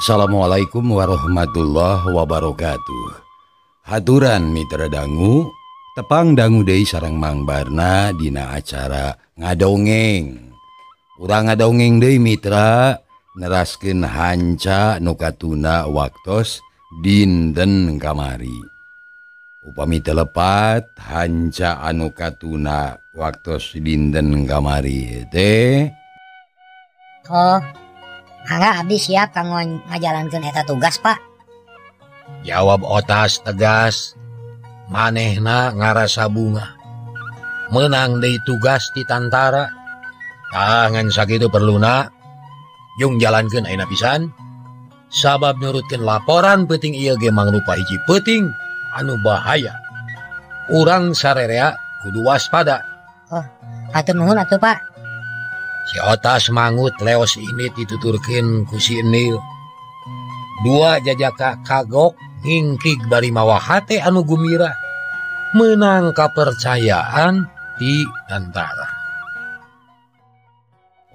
Assalamualaikum warahmatullahi wabarakatuh. Haturan mitra dangu, tepang dangu deui sareng Mang Barna dina acara ngadongeng. Urang ngadongeng deui mitra, neraskeun hanca nu katuna waktos dinten kamari. Upami teu lepat hanca anu katuna waktos dinten kamari teh. Oh, mangga abdi siap kanggo ngajalankeun eta tugas, Pak. Jawab Otas tegas, manehna ngarasa bunga. Menang deui tugas di tantara. Tangan sakitu perluna jung jalankeun ayeuna pisan. Sabab nurutkeun laporan peuting ieu ge mangrupa hiji peuting anu bahaya. Urang sarerea kudu waspada. Oh, hatur nuhun atuh, Pak. Si Otas mangut leos ini dituturkeun ku si Enil. Dua jajaka kagok ngingkig bari mawa hate anu gumira. Menang kapercayaan di tantara.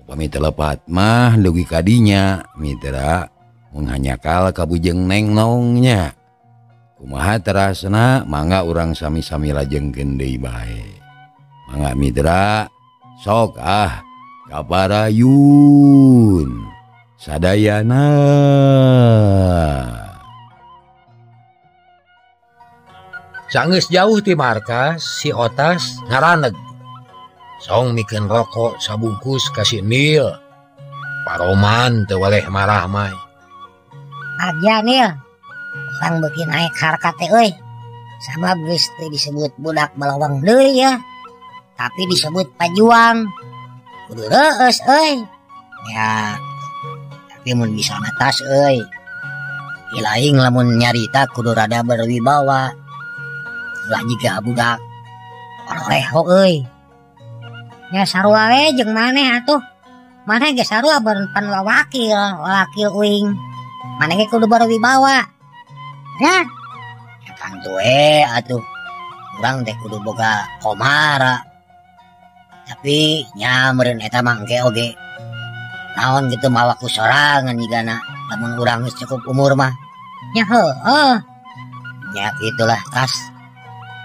Upami teu lepat mah dugi kadinya mitra mun hanyakal ka bujeng neng nongnya. Kumaha terasna mangga urang sami-sami lajengkeun deui bae. Mangga mitra sok ah kaparayun sadayana. Sanggeus jauh ti markas si Otas ngaraneg. Song mikeun rokok sabungkus ka si Nil. Paroman teu waleh marah mai. Aja Nil. Urang beuki naik harkat teh euy. Sabab geus teu disebut budak balawang deui ya. Tapi disebut pajuang. Kudu reueus euy. Ya, tapi mun bisa matas euy. Ilaing lamun nyarita kudu rada berwibawa. Ulah jiga budak ololeho euy. Nya sarua we jeung maneh atuh. Maneh ge sarua pan wakil, wakil uing. Maneh ge kudu berwibawa. Ya, tangtu we atuh. Urang teh kudu boga komara. Tapi nya meureun eta mah engke oge. Naon gitu mawa ku sorangan jigana lamun urang geus cukup umur mah. Nya heueuh. Nya kitulah tas.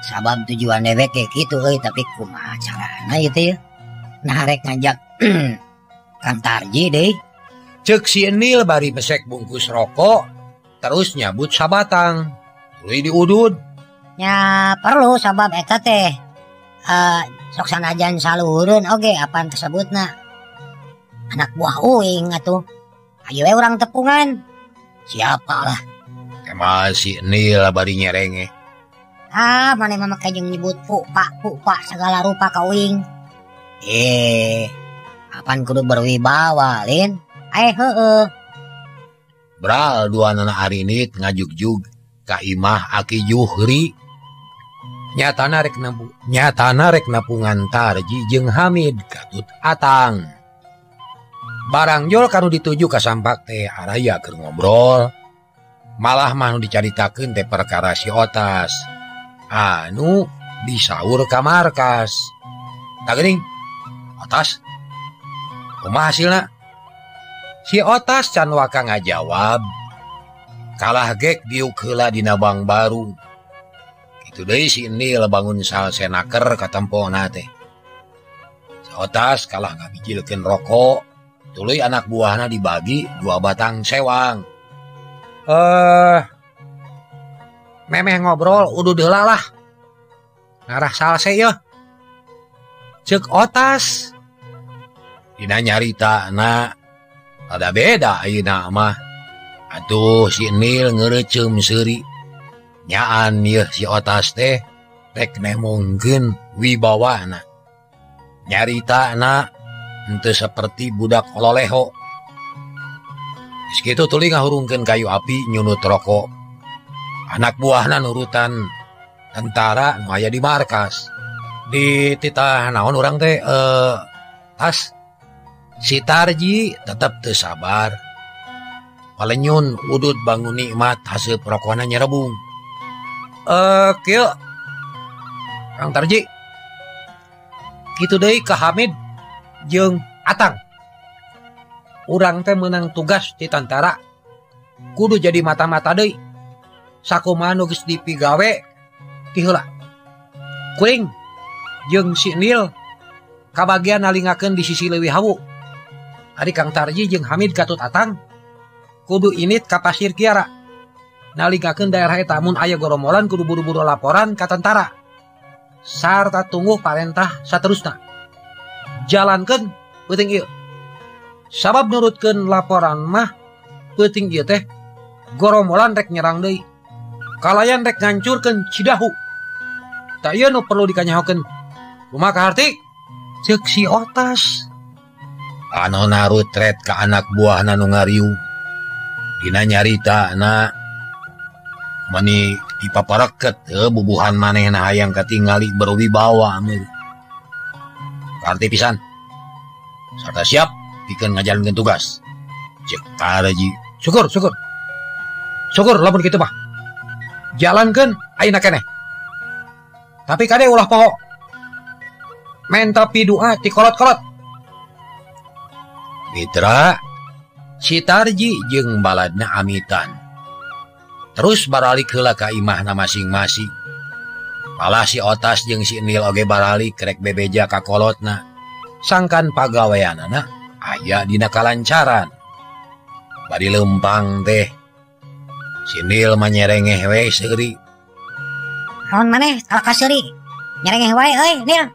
Sabab tujuan dewek kayak gitu euy, tapi kumaha carana ieu teh. Nah rek ngajak Kang Tarji deui. Ceuk si Enil bari mesek bungkus rokok terus nyabut sabatang. Tuluy diudud. Nya perlu sabab eta teh. Sok sanajan saluhureun oge apaan tersebutna. Anak buah uing atuh. Ayo we urang tepungan. Siapa lah. Emang si Enil bari nyerenge. Ah, maneh mah make jeung nyebut pu pak segala rupa ka uing. Apaan kudu berwibawa, Lin? Heueuh. Bral dua nana arinit ngajugjug ka imah Aki Juhri. Nyatana rek napungan Tarji jeung Hamid katut Atang. Barang jol kanu dituju ka sampak teh araya keur ngobrol. Malah mah nu dicaritakeun teh perkara si Otas. Anu disaur ka markas. Tah geuning Otas. Kumaha hasilna? Si Otas can waka ngajawab. Kalah gek diuk heula dina bank baru. Itu deui si Enil bangun salsenaker katempona teh. Si Otas kalah ngabijilkeun rokok, tuluy anak buahna dibagi 2 batang sewang. Memeh ngobrol udud heula lah. Ngarah salse yeuh. Ceuk Otas. Dina nyaritana rada beda ayeuna mah. Atuh si Enil ngereuceum seuri. Nyaan yeuh si Otas teh rek nemongkeun wibawana. Nyaritana henteu saperti budak ololeho. Geus kitu tuluy ngahurungkeun kayu api nyunut rokok. Anak buahna nurutan tentara nu aya di markas. Di titah naon urang teh tas si Tarji tetep teu sabar. Palenyun udud bangun nikmat hasil rokona nyerebung. Kieu Kang Tarji. Kitu deui ka Hamid jeung Atang. Urang teh meunang tugas di tantara. Kudu jadi mata-mata deui. Sakumaha nu geus dipigawe ti heula. Kuring jeung si Nil kabagian nalingakeun di sisi leuwih hawu. Ari Kang Tarji jeung Hamid katut atang kudu init ka Pasir Kiara. Nalingakeun daerah eta mun aya goromolan kudu buru-buru laporan ka tentara. Sarta tunggu parentah saterusna. Jalankeun peuting ieu. Sabab nurutkeun laporan mah peuting ieu teh goromolan rek nyerang deui. Kalayan rek ngancurkeun Cidahu. Tak ieu nu perlu dikanyahokeun. Kumaha kaharti? Ceuk si Otas. Anu narutret ka anak buahna nu ngariung. Dina nyaritana mani dipapareket bubuhan manehna hayang katingali berwibawa meureun. Kaharti pisan. Sarta siap pikeun ngajalankeun tugas. Ceuk Tarji. Syukur, syukur. Syukur lamun kitu mah. Jalankeun ayeuna keneh. Tapi kade ulah poho. Menta pidua ti kolot-kolot. Mitra si Tarji jeung baladna amitan. Terus baralik heula ka imahna masing-masing. Malah si Otas jeung si Nil oge baralik rek bebeja ka kolotna. Sangkan pagaweanana aya dina kalancaran. Bari leumpang teh si Nil mah nyerengeh we seuri. Naon maneh kalah ka seuri? Nyerengeh wae euy Nil.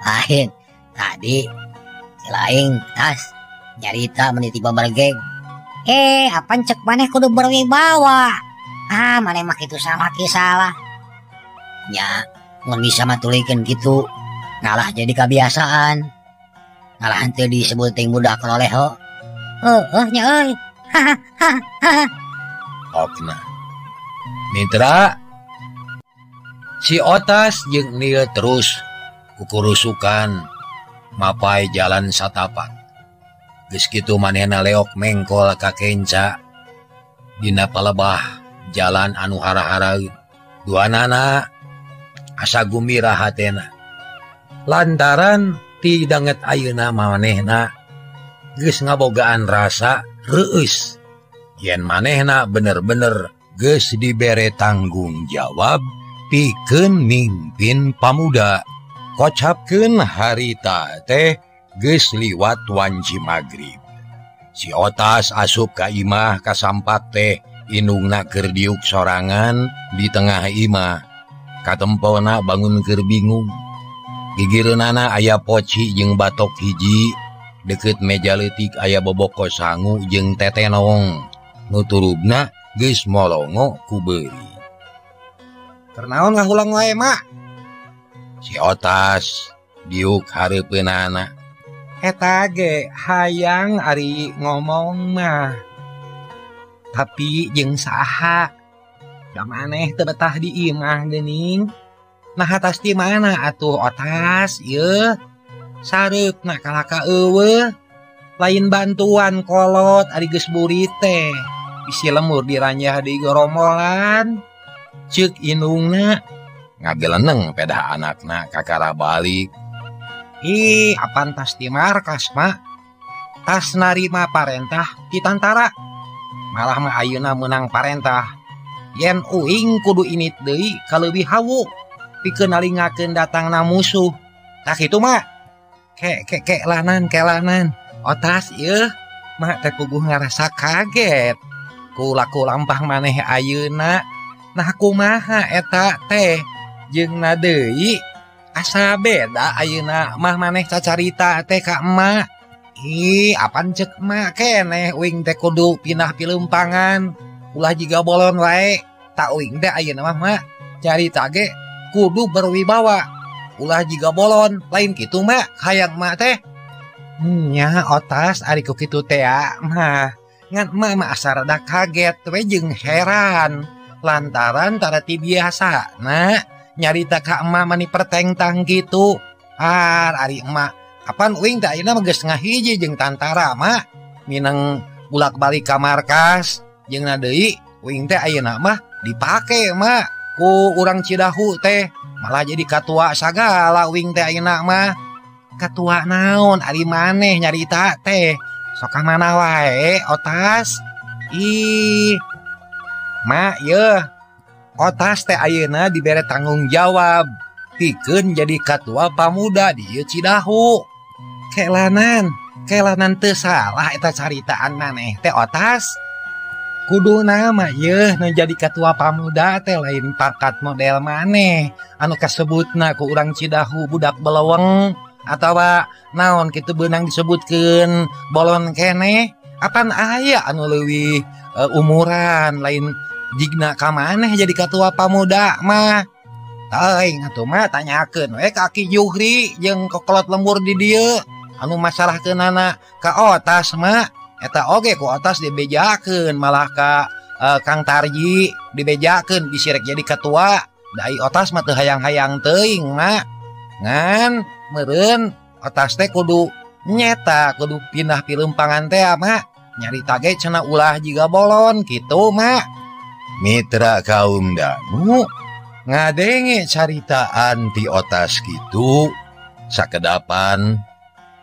Lain tadi si laing tas nyarita meni tiba bergeng. Apaan cek maneh kudu berwibawa. Ah, maneh mah kitu salah ki salah. Nya, mun bisa mah tulikeun kitu. Ngalah jadi kebiasaan. Ngalah henteu disebut ting budak loleho. Heuh nya euy. Okna. Mitra si Otas jeung Nil terus kukurusukan mapai jalan satapak. Geus kitu manehna leok mengkol ka kenca dina palebah jalan anu hara-haraeun. Duanana asa gumira hatena. Lantaran ti danget ayeuna manehna geus ngabogaan rasa reueus yen manehna bener-bener geus dibere tanggung jawab pikeun mimpin pamuda. Kocapkeun harita teh geus liwat wanci magrib. Si Otas asup ka imah kasampak teh indungna keur diuk sorangan di tengah imah. Katempona bangun keur bingung. Gigireunana aya poci jeung batok hiji, deukeut meja leutik aya boboko sangu jeung tetenong. Nu turubna geus molongo ku beuri. Keur naon ngahulang wae, Mak? Si Otas diuk hareupeunana. Eta ge hayang ari ngomong mah. Tapi jeung saha? Da maneh teu betah di imah geuning. Nah atas di mana atuh Otas ieu? Sareupna kalaka eueuh. Lain bantuan kolot ari geus burit teh. Bisi lemur diranjah di goromolan. Ceuk indungna ngageleneng pedah anakna kakara balik. Ih, apaan tas di markas, Mak? Tas narima parentah di tantara. Malah mah ayeuna meunang parentah. Yen uing kudu init deui ka leuwih hawu. Pikeun nalingakeun datangna musuh. Tah kitu, Mak. Ke ke ke lanan kelanan. Otas ieu, Mak teh puguh ngarasa kaget. Ku laku lampah maneh ayeuna. Nah kumaha eta teh? Jeung na deui asa beda ayeuna mah maneh cacarita teh ka emak. Ih, apaan cek emak keneh uing teh kudu pindah pileumpangan. Ulah jiga bolon wae. Tak uing teh ayeuna mah mak carita ge kudu berwibawa. Ulah jiga bolon, lain kitu mak hayang mak teh. Nya Otas ari ku kitu teh mah. Ngan emak mah asa rada kaget we jeung heran. Lantaran tara ti biasa nah nyarita ka emak mani pertengtang gitu. Ar ari emak kapan uing teh ayeuna mah geus ngahiji jeung tantara mak mineng bulak-balik ka markas jeung na deui uing teh ayeuna mah dipake mak ku urang Cidahu teh malah jadi katua sagala uing teh ayeuna mah. Katua naon ari maneh nyarita teh sok ka mana wae Otas. Ih mak yeuh otas teh ayeuna dibere tanggung jawab pikeun jadi katua pamuda di ieu Cidahu. Kelanan kelanan teu salah eta caritaan maneh teh otas. Kuduna mah yeuh nu jadi katua pamuda teh lain pangkat model maneh anu kasebutna ku urang Cidahu budak beleweng atawa naon kitu beunang disebutkeun bolon keneh. Apan aya anu leuwih umuran lain jigna ka maneh jadi katua pamuda mah. Teuing atuh mah tanyakeun we ka Aki Juhri jeung kokolot lembur di dieu anu masalahkeunana ka otas mah. Eta oge ku otas dibejakeun malah ka Kang Tarji dibejakeun bisi rek jadi ketua. Da ai otas mah teu hayang-hayang teuing mah. Ngan meureun otas teh kudu nyeta kudu pindah pilempangan teh mah. Nyarita ge cenah ulah jiga bolon kitu mah. Mitra kaum dangu ngadenge caritaan ti otas kitu sakedapan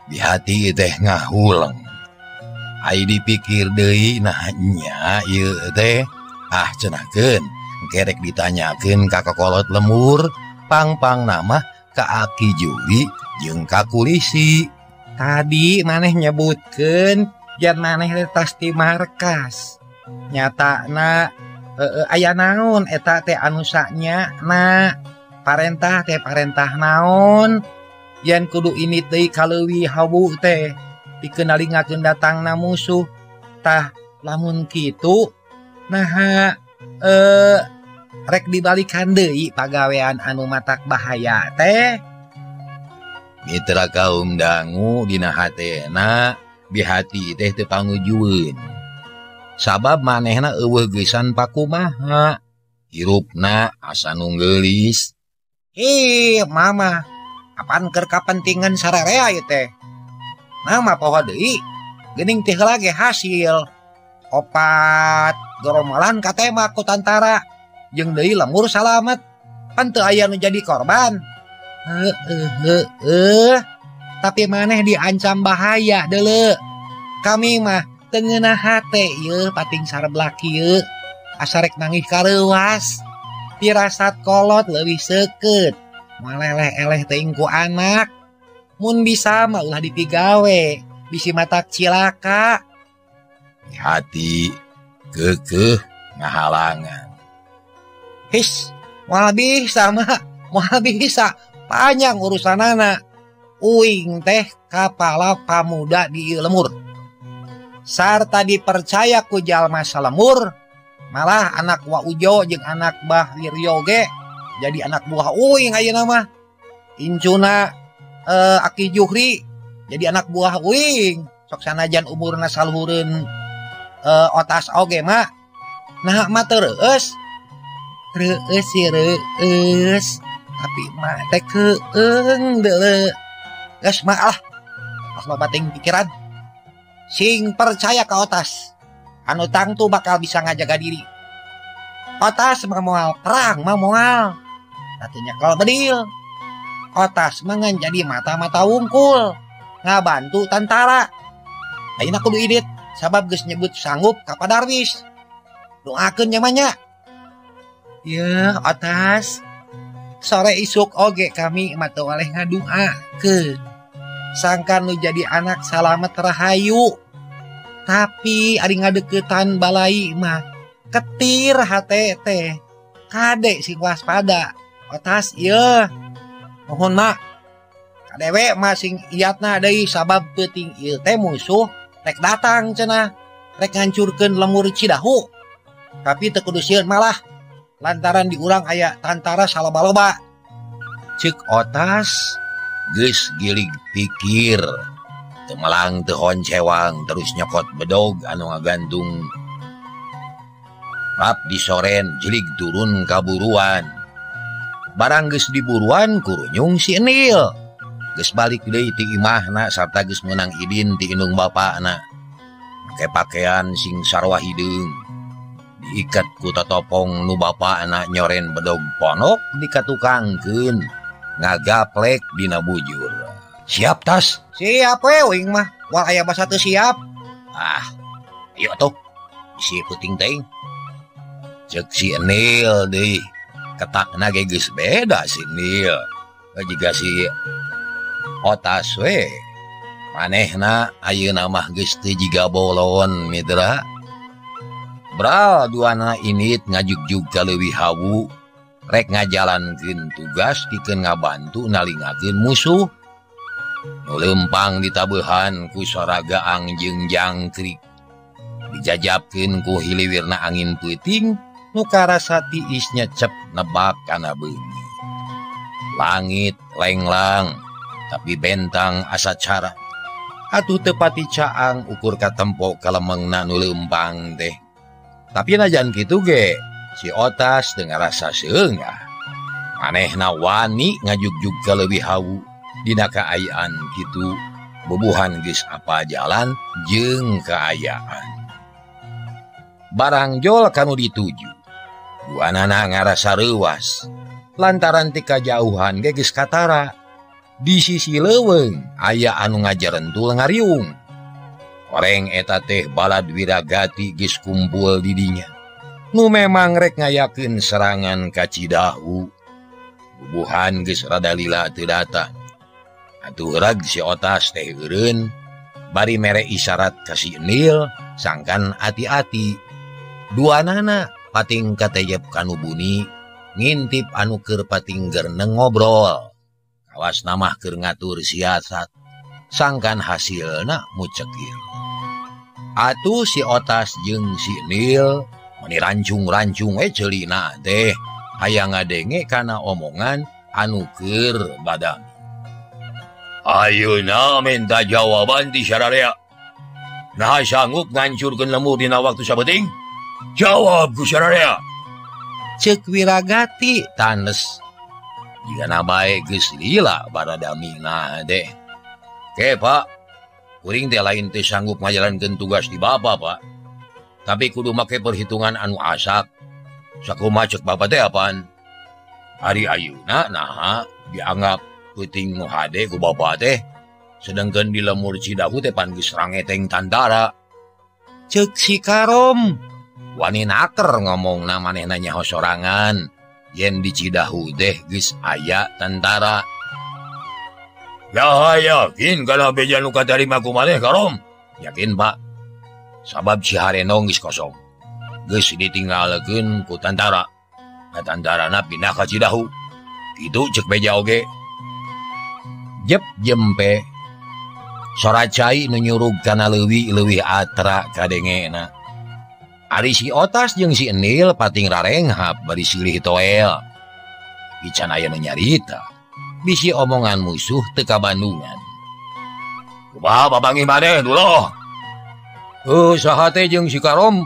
di hati teh ngahuleng. Ai dipikir deui nah nya ieu teh ah cenahkeun kerek ditanyakeun ka kokolot lemur pang-pang nama ka Aki Juli jeung ka Kulisi. Tadi maneh nyebutkeun jan maneh teh tas ti markas. Nyatana aya naon eta teh anu sanya na parentah teh parentah naon yen kudu ini deui kaleuwih hawu teh dikenali ngakeun datangna musuh. Tah lamun kitu naha rek dibalikan deui pagawean anu matak bahaya teh. Mitra kaum dangu dina hatena bihati teh teu pangujueun sabab manehna eueuh geusan pakumaha hirupna asa nu geulis. Ih mama apaan keur kapentingan sararea ieu teh. Mama poho deui geuning teh heula ge hasil opat goromolan katema ku tantara jeung deui lemur salamet pan teu aya nu jadi korban. Heueuh tapi maneh diancam bahaya deuleu. Kami mah teu ngeunah hate ieu pating sareblak ieu asa rek nangih kareuwas. Pirasat kolot leuwih seukeut maleleh-eleh teuing ku anak. Mun bisa mah ulah dipigawe bisi matak cilaka. Hati keukeuh ngahalangan. His moal bisa mah moal bisa panjang urusanana. Uing teh kapala pamuda di ieu lemur sarta dipercaya ku jalma salemur. Malah anak Wa Ujo jeung anak Bah Wiryo ge jadi anak buah uing ayeuna mah. Incuna Aki Juhri jadi anak buah uing sok sanajan umurna saluhureun otas oge mah. Nah mah teu reueus reueus sih reueus tapi mah teh keung deuleu. Geus mah lah pas loba teuing pikiran sing percaya ka otas anu tangtu bakal bisa ngajaga diri. Otas mah moal perang mah moal tatu nyekel bedil. Otas mah ngan jadi mata-mata wungkul ngabantu tantara. Ayeuna kudu idit sabab geus nyebut sanggup ka Pak Darwis. Doakeun nya mah nya. Yeuh otas sore isuk oge kami mah teu oleh ngaduakeun sangkan nu jadi anak salamet rahayu. Tapi ari ngadeukeutan balai mah ketir hate teh kade sing waspada. Otas ieu nuhun mak kadewe mah sing iatna deui sabab peuting ieu teh musuh rek datang cenah rek ngancurkeun lemur Cidahu. Tapi teu kudu sieun malah lantaran diurang aya tantara saloba-loba. Ceuk otas geus gilig pikir teu melang teu honcewang terus nyokot bedog anu ngagantung rap disoren jelig turun kaburuan. Barang geus diburuan kurunyung si Enil geus balik deui ti imahna sarta geus meunang idin ti indung bapakna. Make pakaian sing sarua hideung diikat ku totopong nu bapakna nyoren bedog ponok dikatukangkeun ngagaplek dina bujur. Siap tas? Siap we uing mah. Moal aya basa teu siap. Ah, ieu atuh. Si puting teuing. Cek si Enil deui. Ketakna ge geus beda si Enil. Jiga si Otas we. Manehna ayeuna mah geus teu jiga bolon mitra. Bral duana init ngajugjug ka leuwih hawu rek ngajalankeun tugas pikeun ngabantu nalingakeun musuh. Nu leumpang ditabeuhan ku sora gaang jeung jangkrik. Dijajabkeun ku hiliwirna angin peuting nu karasa tiis nyecep nebak kana beungeut. Langit lenglang tapi bentang asa cara. Atuh teu pati caang ukur katempo kalemengna nu leumpang teh. Tapi najan kitu ge si Otas teu ngarasa seungah. Manehna wani ngajugjug ka leuwih hawu dina kaayaan kitu bubuhan geus apa jalan jeung kaayaan. Barang jol kanu dituju. Duanana ngarasa reuwas lantaran ti kajauhan ge geus katara. Di sisi leuweung aya anu ngajarentul ngariung. Oreng eta teh balad Wiragati geus kumpul di dinya. Nu memang rek ngayakeun serangan ka Cidahu. Bubuhan geus rada lila teu datang. Atuh rag si Otas teh eureun bari mere isyarat ka si Enil sangkan ati-ati. Duanana pating katejep kanu buni ngintip anu keur pating gerneng ngobrol. Kawas namah keur ngatur siasat sangkan hasilna mucekil. Atuh si Otas jeung si Nil meni rancung-rancung we ceulina teh hayang ngadenge kana omongan anu keur badami. Ayeuna minta jawaban ti sararea. Naha sanggup ngancurkeun lemur dina waktu sabeting? Jawab ku sararea. Ceuk Wiragati tanes. Jigana bae geus lila baradamina teh. Ke Pak, kuring teh lain teh sanggup ngajalankeun tugas di Bapak, Pak. Tapi kudu make perhitungan anu asak. Sakumaha ceuk Bapak teh apaan? Ari ayeuna naha dianggap peuting nu hade ku Bapak teh. Sedengkeun di lemur Cidahu teh pan geus rangeteng tantara. Ceuk si Karom, wani naker ngomongna manehna nyaho sorangan. Yen di Cidahu teh geus aya tantara. Ya yakin kana beja nu katarima ku maneh Karom? Yakin Pak. Sabab si Harenong geus kosong. Geus ditinggalkeun ku tantara. Ka tantarana pindah ka Cidahu. Kitu ceuk beja oge. Jep jempe. Sora cai nu nyurug kana leuwih-leuwih atra kadengena. Ari si Otas jeung si Enil pating rarenghap bari silih toel. Ican aya nu nyarita. Bisi omongan musuh teu kabandungan. Kumaha babangi maneh duloh? Saha teh jeung si Karom?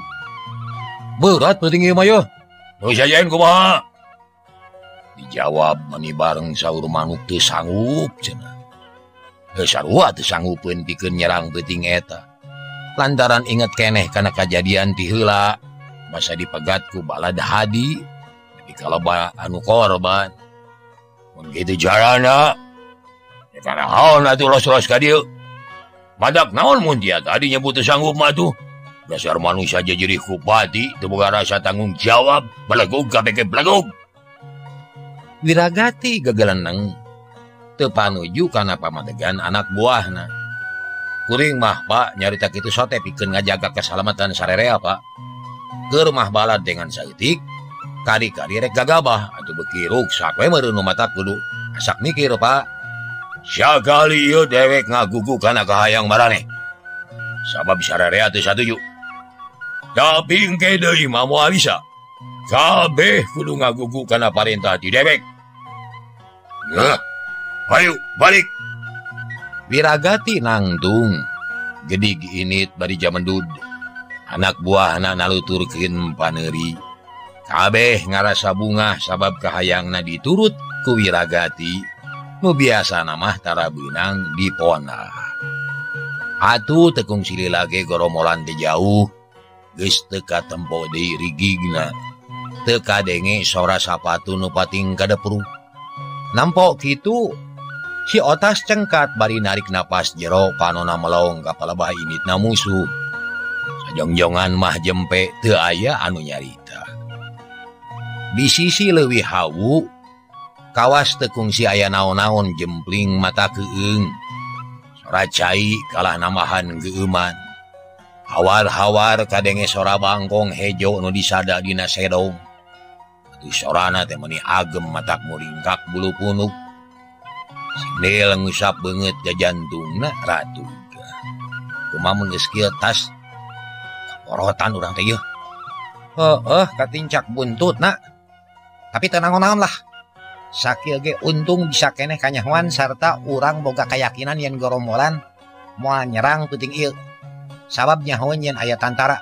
Berat peuting ieu mah yeuh. Nu sajaeun kumaha? Dijawab mani bareng saur manuk teu sanggup cenah. Sarua teu sanggupeun pikeun nyerang peuting eta. Lantaran inget keneh kana kajadian ti heula, masa dipegat ku balad Hadi, tapi kaloba anu korban. Mun kitu carana, ya kana haon atuh los-los ka dieu. Madak naon mun dia tadi nyebut teu sanggup mah tuh. Dasar manusia jadi kupati, teu boga rasa tanggung jawab, belegug kabeh belegug. Wiragati gegeleneng teu panuju kana pamadegan anak buahna. Kuring mah Pak nyarita kitu sote pikeun ngajaga keselamatan sarerea Pak. Keur mah balad dengan saeutik, kari-kari rek gagabah atuh beuki ruksak we meureun nu mata kudu asak mikir Pak. Sakali ieu dewek ngagugu kana kahayang maraneh. Sabab sarerea teu satuju. Tapi engke deui mah moal bisa. Kabeh kudu ngagugu kana parentah ti dewek. Heuh. Ayo balik. Wiragati nangtung gedig init bari jamendud. Anak buahna naluturkeun paneuri. Kabeh ngarasa bungah sabab kahayangna diturut ku Wiragati. Nu biasana mah tara beunang diponah. Atuh tekung silila ge goromolan teh jauh. Geus teu katempo deui rigigna. Teu kadenge sora sapatu nu pating kadepru. Nampok kitu si Otas cengkat bari narik napas jero panona melong ka palebah initna musuh. Sajongjongan mah jempe teu aya anu nyarita. Di sisi leuwih hawu kawas teu kungsi aya naon-naon jempling mata keung. Sora cai kalah nambahan geueuman. Hawar-hawar kadenge sora bangkong hejo nu disada dina sedong. Atuh sorana teh meuni agem matak muringkak bulu punuk. Sindel ngusap beungeut jajantungna ratu. Kumaha mun geus kieu tas kaporotan urang teh yeuh. Heueuh katincak buntutna. Tapi teu naon-naon lah. Sakieu ge untung bisa keneh kanyahoan sarta urang boga kayakinan yen gorombolan moal nyerang peuting ieu. Sabab nyahoan yen aya tantara.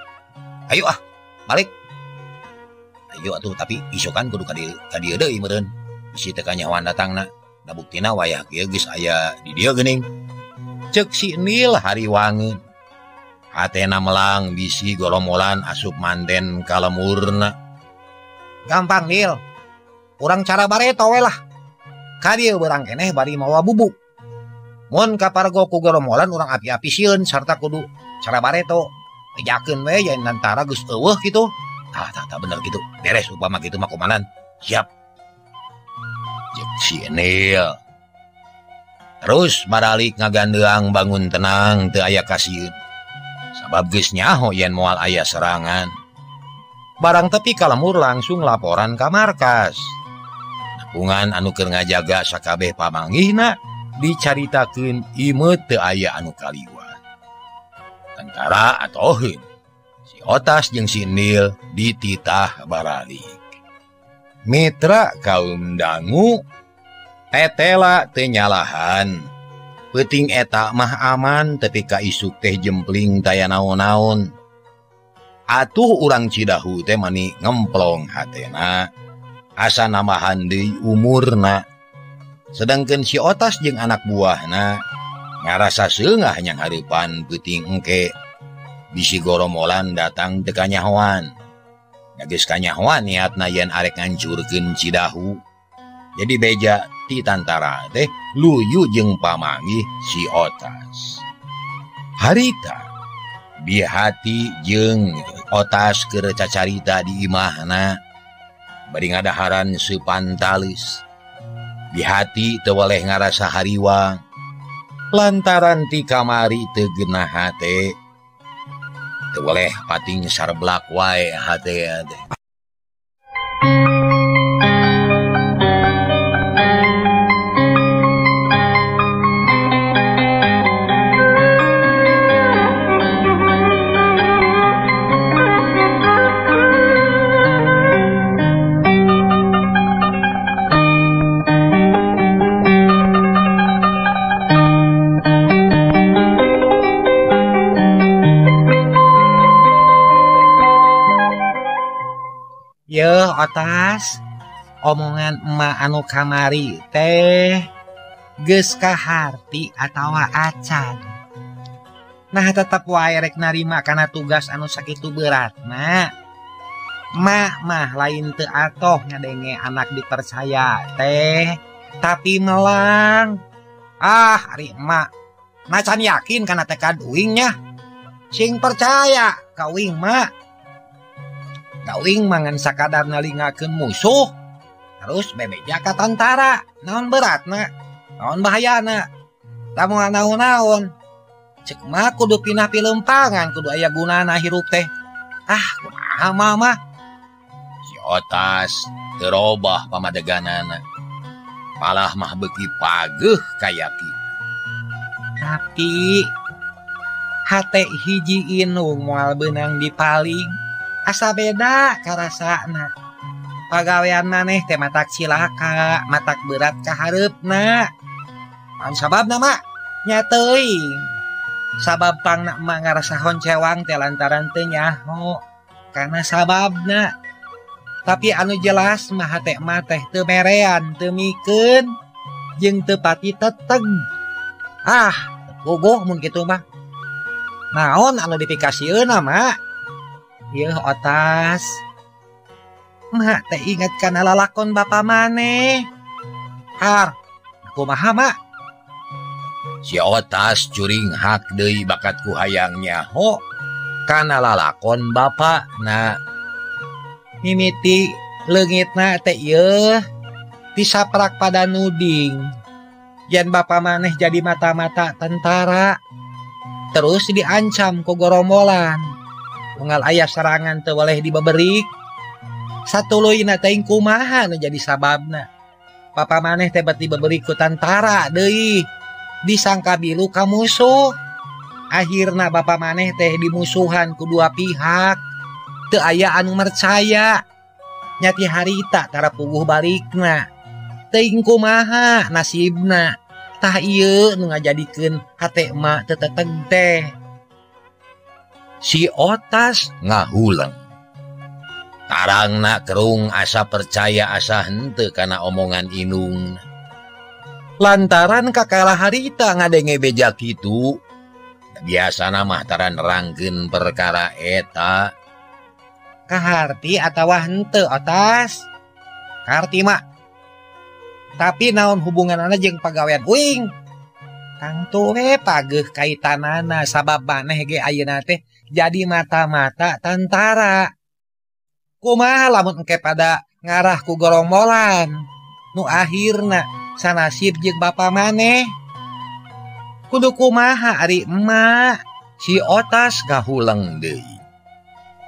Ayo ah, balik. Ayo atuh tapi isokan kudu ka dieu deui meureun. Bisi teu kanyahoan datangna. Da buktina wayah kieu geus aya di dieu geuning. Ceuk si Nil hariwangeun. Hatena melang bisi gorombolan asup manten ka lemurna. Gampang Nil. Urang cara bareto we lah. Ka dieu beurang keneh bari mawa bubuk. Mun kapargo ku gorombolan urang api-api sieun sarta kudu cara bareto. Bejakeun we yen tantara geus eueuh kitu. Tah tah tah bener kitu. Beres upama kitu mah komandan. Siap. Ceuk si Nil. Terus baralik ngagandeang bangun tenang teu aya kasieun. Sabab geus nyaho yen moal aya serangan. Barang tepi ka lemur langsung laporan ka markas. Nepungan anu keur ngajaga sakabeh pamanggihna dicaritakeun imeut teu aya anu kaliwat. Tentara atoheun. Si Otas jeung si Nil dititah baralik. Mitra kaum dangu tetela teu nyalahan. Peuting eta mah aman tepi ka isuk teh jempling taya naon-naon. Atuh urang Cidahu teh mani ngemplong hatena asa nambahan deui umurna. Sedangkeun si Otas jeung anak buahna ngarasa seungah nyang hareupan peuting engke. Bisi goromolan datang teu kanyahoan. Da geus kanyahoan niatna yen arek ngancurkeun Cidahu. Jadi beja ti tantara teh luyu jeung pamanggih si Otas. Harita bihati jeung Otas keur cacarita di imahna bari ngadaharan seupantalis. Bihati teu weleh ngarasa hariwang lantaran ti kamari teu geunah hate. Teu weleh pating sarblak wae hate teh. Yeuh Otas, omongan emak anu kamari teh geus kaharti atawa acan. Nah tetep wae rek narima kana tugas anu sakitu beratna. Mak mah lain teu atoh ngadenge anak dipercaya teh, tapi melang. Ah, ari emak macan yakin kana tekad uingnya. Sing percaya ka uing mak. Uing mangan sakadar nalingakeun musuh terus bebeja ka tantara. Naon beratna, naon bahayana, lamun naon-naon. Cek mah kudu pinah pilempangan, kudu aya gunana hirup teh. Ah, kumaha mah. Si Otas teu robah pamadeganana. Malah mah beuki pageuh kayakin. Tapi hate hiji inung moal beunang dipaling. Asa beda karasana. Pagawean maneh teh matak cilaka, matak berat kahareupna. Naon sababna mak? Nya teuing. Sabab pangna emak ngarasa honcewang teh lantaran teu nyaho kana sababna. Tapi anu jelas mah hate emak teh teu merean, teu mikeun, jeung teu pati teteg. Ah, gogoh mun kitu mah. Naon anu dipikasieunna mak? Yeuh Otas, mak teh inget kana lalakon bapa maneh. Har, kumaha mak? Si Otas curing hak deui bakat ku hayang nyaho. Kana lalakon bapakna mimiti leungitna teh ieu disaprak pada nuding yen bapa maneh jadi mata-mata tentara terus diancam ku gorombolan unggal aya serangan teu boleh dibeberik satuluyna teh kumaha nu jadi sababna bapa maneh teh beuti beberik ku tentara deui disangka bilu ka musuh. Akhirna bapa maneh teh dimusuhan ku dua pihak teu aya anu mercaya nyati harita tara puguh balikna teuing kumaha nasibna tah ieu nu ngajadikeun hate emak teu teteg teh. Si Otas ngahuleng tarangna kerung asa percaya asa henteu kana omongan inung lantaran kakalah harita ngadenge beja kitu. Biasana mah tara nerangkeun perkara eta. Kaharti atawa henteu Otas? Kaharti mah. Tapi naon hubunganana jeung pagawean uing? Tangtu we pageuh kaitanana sabab maneh ge ayeuna teh jadi mata-mata tentara. Kumaha lamun engke pada ngarah ku gorombolan nu akhirna sanasib jeung bapa maneh? Kudu kumaha ari emak? Si Otas ngahuleng deui.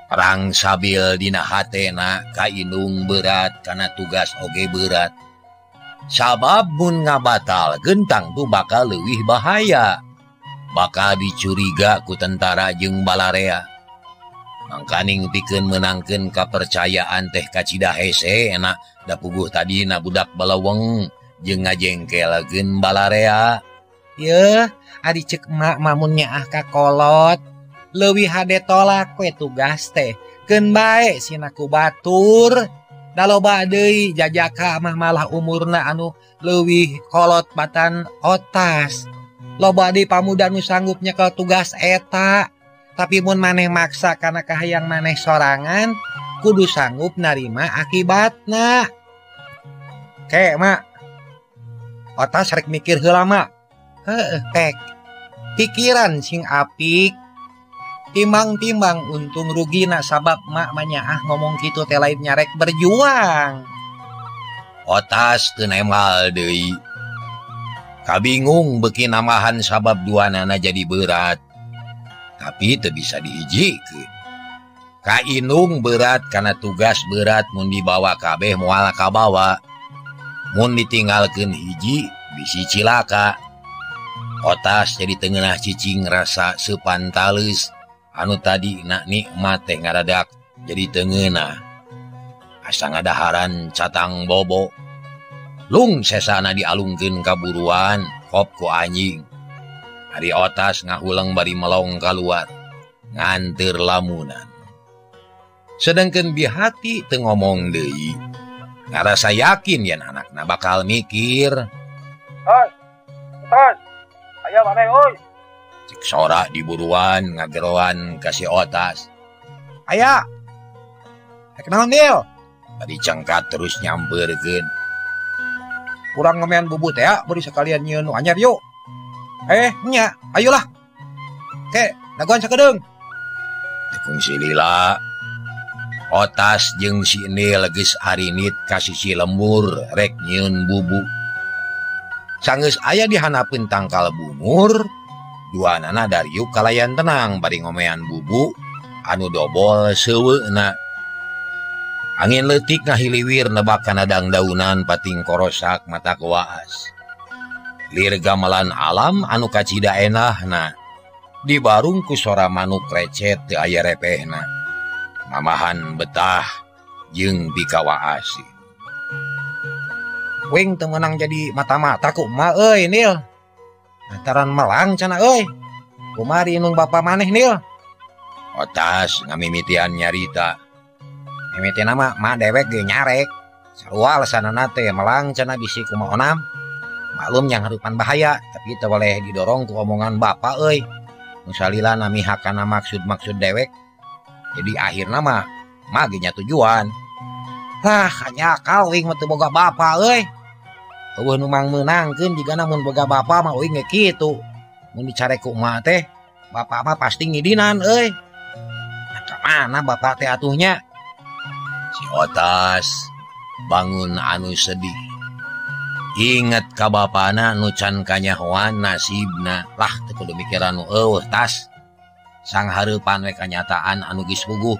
Perang sabil dina hatena kainung berat kana tugas oge berat. Sabab mun ngabatalkeun tangtu bakal leuwih bahaya. Bakal dicuriga ku tentara jeung balarea. Mangkaning pikeun meunangkeun kapercayaan teh kacida hese enak da puguh tadina budak balaweng jeung ngajengkelkeun balarea. Yeuh, ari ceuk emak mamun nyaah ka kolot leuwih hade tolak we tugas teh keun bae sina ku batur da loba deui jajaka mah malah umurna anu leuwih kolot batan Otas. Loba deui pamuda nu sanggup nyekel tugas eta tapi mun maneh maksa kana kahayang maneh sorangan kudu sanggup narima akibatna. Ke mak Otas rek mikir heula mak. Heeh, pek. Pikiran sing apik timbang-timbang untung rugina sabab mak manyaah ngomong kitu teh lain nyarek berjuang. Otas teu nemal deui. Kabingung beuki namahan sabab duanana jadi berat. Tapi teu bisa dihijikeun. Kainung berat kana tugas berat mun dibawa kabeh moal kabawa. Mun ditinggalkeun hiji bisi cilaka. Otas jadi tengenah cicing rasa sepantaleus anu tadi nak nikmat teh ngaradak jadi tengenah asa ngadaharan catang bobo lung sesana dialungkeun kaburuan kop ku anjing. Ari Otas ngahuleng bari melong kaluar nganteur lamunan. Sedangkeun Bihati teu ngomong deui ngarasa yakin yen anakna bakal mikir. Tos, tos. Ayo maneh euy. Cek sora di buruan ngageroan ka si Otas. Aya. Rek naon Nil? Bari cengkat terus nyampeurkeun. Kurang ngomean bubut ya, beri sekalian nyieun nu anyar yuk. Nya, ayolah. Ke, dagoan sakedeung. Teu kungsi lila. Otas jeung si Nil geus arinit ka sisi lembur rek nyieun bubu. Sanggeus aya di hanapeun tangkal bungur, duanana dariuk kalayan tenang bari ngomean bubu anu dobol seuweuna. Angin leutik ngahiliwir nebak kana dangdaunan pating korosak mata waas. Lir gamelan alam anu kacida enahna dibarung ku sora manuk recet teu aya repehna. Mamahan betah jeung pikawaasi. Wing teu meunang jadi mata-mata ku emak euy Nil. Lantaran melang cenah euy. Kumari inung bapa maneh Nil? Otas ngamimitian nyarita. Mimitina mah mak dewek ge nyarek. Sarua alasanana teh melang cenah bisi kumaha onam. Maklum yang harupan bahaya, tapi teu boleh didorong ku omongan bapa euy. Nu salila nami hakana maksud-maksud dewek. Jadi akhirna mah mah ge nya tujuan. Lah hanya akal wing mah teu boga bapa euy. Eueuh nu mang meunangkeun jigana mun boga bapa mah uing ge kitu. Mun dicarek ku emak teh, bapa mah pasti ngidinan euy. Mana bapak teh atuhnya? Si Otas bangun anu sedih. Ingat ka bapana nu can kanyahoan nasibna. Lah teu kudu mikiran nu eueuh tas. Sang hareupan we kanyataan anu geus puguh.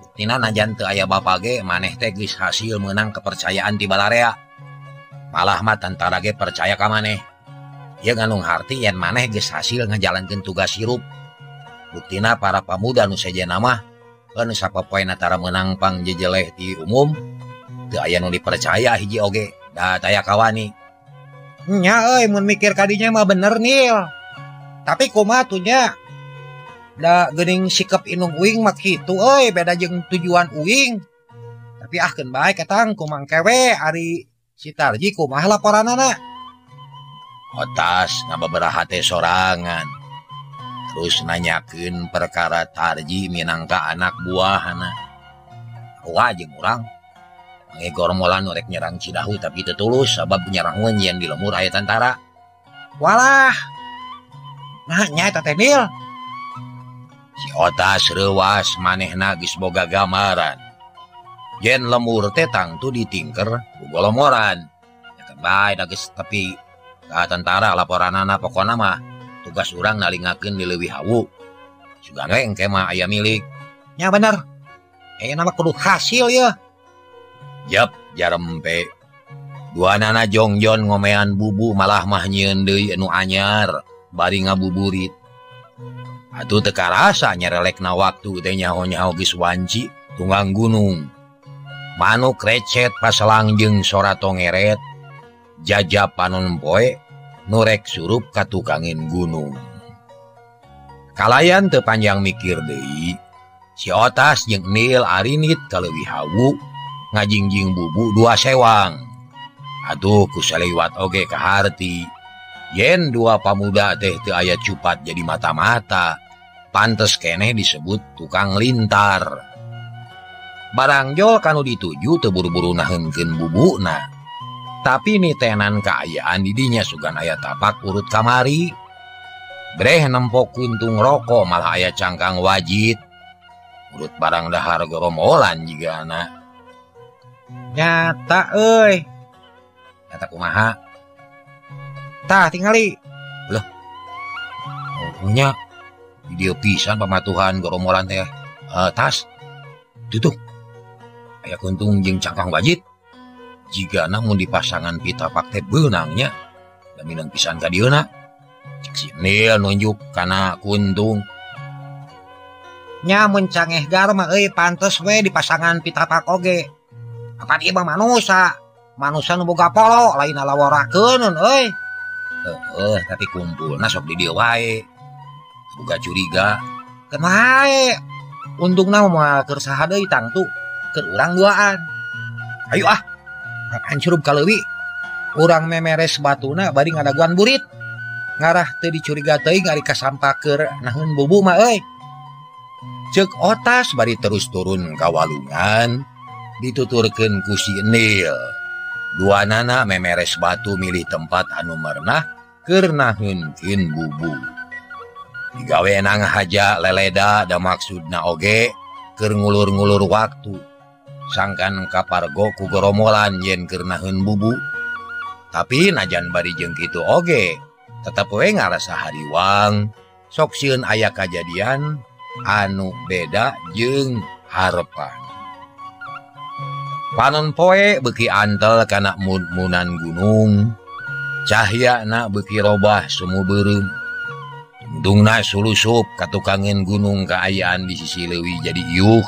Buktina najan teu aya bapa ge maneh teh geus hasil meunang kepercayaan ti balarea. Malah mah tantara ge percaya ka maneh. Ieu ngandung harti yen maneh geus hasil ngajalankeun tugas hirup. Buktina para pamuda nu sejenna mah anu sapopoena tara meunang pangjejeleh ti umum teu aya nu dipercaya hiji oge da taya kawani. Nya euy mun mikir kadinya mah bener Nil. Tapi kumaha tuh nya? Da geuning sikap indung uing mah kitu euy beda jeung tujuan uing. Tapi ah keun bae ketang kumang kewe ari si Tarji kumaha laporanana. Otas ngababaraha teh sorangan. Terus nanyakeun perkara Tarji minangka anak buahna. Wah jeung urang ngegormolan rek nyerang Cidahu tapi teu tulus sabab nyerang yen di lemur aya tantara. Walah. Nah nya eta teh Nil. Si Otas reuwas manehna geus boga gambaran. Yen lemur teh tangtu ditingker ku golomoran. Eta bae da geus tepi ka tantara laporanana pokona mah tugas urang nalingakeun di leuwih hawu. Sugan we engke mah aya milik. Nya bener. Ayeuna mah kudu hasil yeuh. Jep jarempe. Duanana jongjon ngomean bubu malah mah nyieun deui anu anyar bari ngabuburit. Atuh teu karasa nyerelekna waktu teh nyaho-nyaho geus wanci tunggang gunung. Manuk recet paselang jeung sora tongeret jajap panon poe nurek surup katukangin gunung. Kalayan teu panjang mikir deui, si Otas jeung Nil arinit ka leuwih hawu ngajingjing bubu dua sewang. Atuh ku saliwat oge kaharti. Yen dua pamuda teh teu aya cupat jadi mata-mata, pantes keneh disebut tukang lintar. Barangjol kanu dituju teu buru-buru naheunkeun bubuna. Tapi nitenan kaayaan didinya sugan aya tapak urut kamari. Breh nempok kuntung rokok malah aya cangkang wajit. Urut barang dahar goromolan jigana. Nyata euy. Nyata kumaha? Tah tingali. Loh. Oh, nya di dieu pisan pamatuhan goromolan teh. Tas. Tutup. Aya kuntung jeung cangkang wajit. Jigana mun dipasangan pitapak teh beunangnya. Da minang pisan ka dieuna. Cek si Nil nunjuk kana kuntung. Nya mun cangeh gar mah euy pantes we dipasangan pitapak oge. Apan ieu mah manusa. Manusa nu boga polo lain laworakeun euy. Heeh, tapi kumpulna sok di dieu wae. Boga curiga. Keun wae. Untungna moal keur saha deui tangtu keur urang duaan. Ayo ah. Hancurub ka leuwi. Urang memeres batuna bari ngadaguan burit. Ngarah teu dicuriga teuing ari kasampa keur naheun bubu mah euy. Ceuk Otas bari terus turun ka walungan dituturkeun ku si Nil. Duanana memeres batu milih tempat anu merenah keur naheunkeun bubu. Digawe nang haja leleda da maksudna oge keur ngulur-ngulur waktu. Sangkan kapargo ku goromolan yen keur naheun bubu. Tapi najan bari jeung kitu oge tetep we ngarasa hariwang sok sieun aya kajadian anu beda jeung harepan. Panon poe beuki antel kana mud-munan gunung, cahyana beuki robah semu beureum. Tungtungna sulusup katukangin gunung kaayaan di sisi leuwih jadi iuh.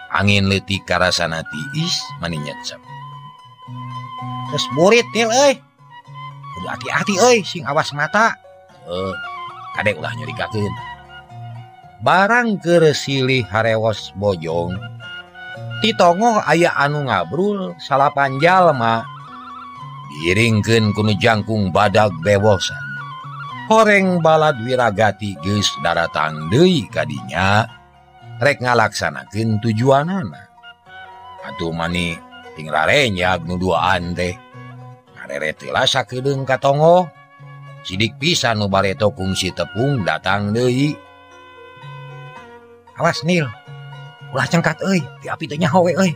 Angin leutik karasana tiis mani nyecep. Geus burit Nil euy. Kudu hati-hati euy sing awas mata. Kade ulah nyurikakeun. Barang keur silih harewos bojong, titongoh aya anu ngabrul salapan jalma. Diiringkeun ku nu jangkung badag bewosan. Horeng balad wiragati geus daratang deui ka dinya rek ngalaksanakeun tujuanana. Atuh mani ting rarenyag nu duaan teh. Ngareret heula sakedeung ka tongoh. Sidik pisan nu bareto kungsi tepung datang deui. Awas Nil, Ulah cengkat euy, ti api teh nyaho we euy.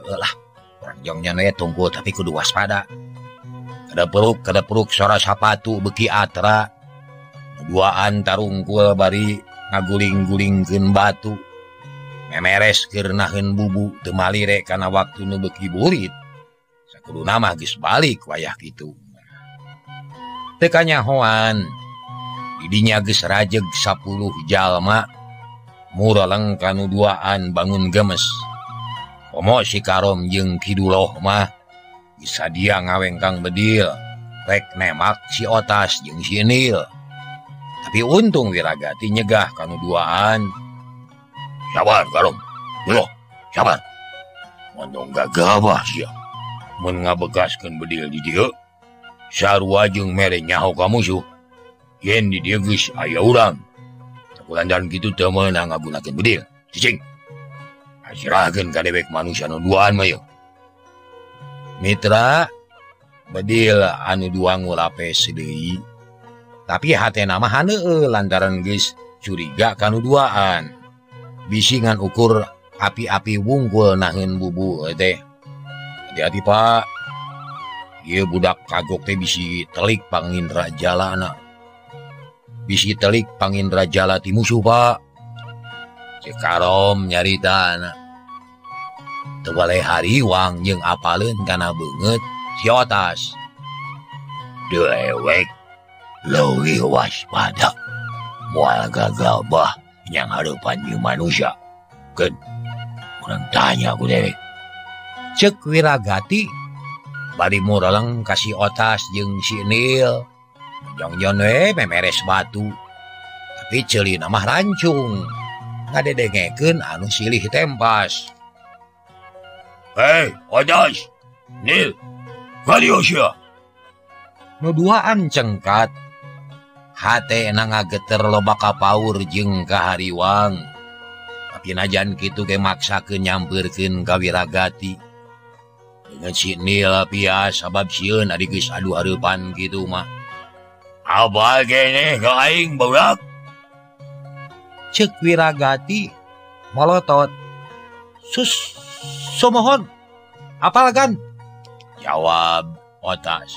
Lah, urang jongnya we tunggu tapi kudu waspada. Kada peruk sora sapatu beki atra. Duaan tarungkul bari ngaguling-gulingkeun batu. Memeres keur naheun bubu teu malire kana waktu nu beuki burit. Sakuduna mah geus balik wayah kitu. Teu kanyahoan. Didinya geus rajeg 10 jalma mureleng kanu duaan bangun gemes. Komo si Karom jeung Kiduloh mah bisa dia ngawengkang bedil rek nemak si Otas jeung si Nil. Tapi untung Wiragati nyegah kanu duaan. Sabar Karom, Duloh, sabar. Mondong gagabah sia. Mun ngabegaskeun bedil di dieu, sarua jeung mere nyaho ka musuh. Yen di dieu geus aya urang. Sakulandaran kitu teu meunang ngagunakeun bedil. Cicing. Asirahkeun ka dewek manusia nu duaan mah yeuh. Mitra bedil anu dua ngulapes deui. Tapi hatena mah haneueuh lantaran geus curiga kanu duaan. Bisi ngan ukur api-api wungkul naheun bubu teh. Hati-hati Pak. Ieu budak kagok teh bisi telik pangindra jalana. Bisi telik pangindra jala ti musuh Pak. Cek Karom nyaritana. Teu baleh hariwang jeung apaleun kana beungeut si Otas. Dewek leuwih waspada. Moal gagabah yang harapan jeung manusia. Keun urang tanya ku dewek. Cek Wiragati bari mureleng ka si Otas jeung si Nil. Jongjon we memeres batu. Tapi ceulina mah rancung. Ngadedengekeun anu silih tempas. Hei, Otas, Nil, kadieu sia. Nu duaan cengkat. Hatena ngageter loba kapaur jeung kahariwang. Tapi najan kitu ge maksakeun nyampeurkeun ka Wiragati. Dengan si Nil pias sabab sieun ari geus adu hareupan kitu mah. Apa keneh ka aing barudak? Ceuk Wiragati molotot. Sus sumohon. Apal gan? Jawab Otas.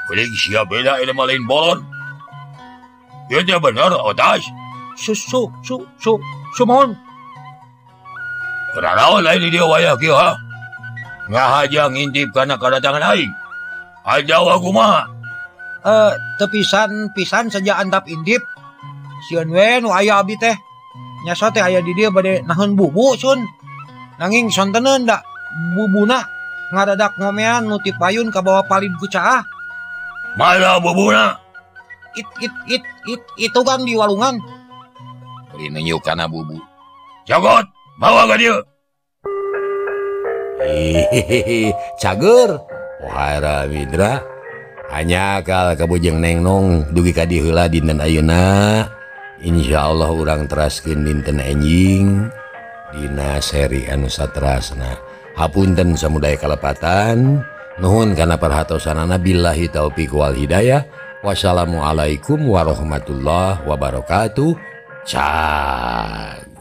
Kuling sia beda ini mah lain bolon. Ieu teh bener Otas. Su sumohon. Kunaon lain di dieu wayah kieu ha? Ngahaja ngintip kana kadatangan aing. Ajawa kumaha? Teu pisan-pisan saja antap intip. Sieun we nu aya abdi teh. Nyasa teh aya di dieu bade naheun bubu sun. Nanging sonteneun da bubuna ngadadak ngomean nu ti payun ka bawa palid ku caah. Mana bubuna? It itu kan di walungan. Bari nunjuk kana bubu. Jagot, bawa ka dieu. Hehehe, cager. Wahara Mitra. Hanya akal kabujeng neng nong dugi ka dieu heula dinten ayeuna. Insyaallah urang teraskeun dinten enjing dina seri anu saterasna. Hapunten samudaya kalepatan. Nuhun kana perhatosanana, billahi taufik wal hidayah. Wassalamualaikum warahmatullahi wabarakatuh. Cag.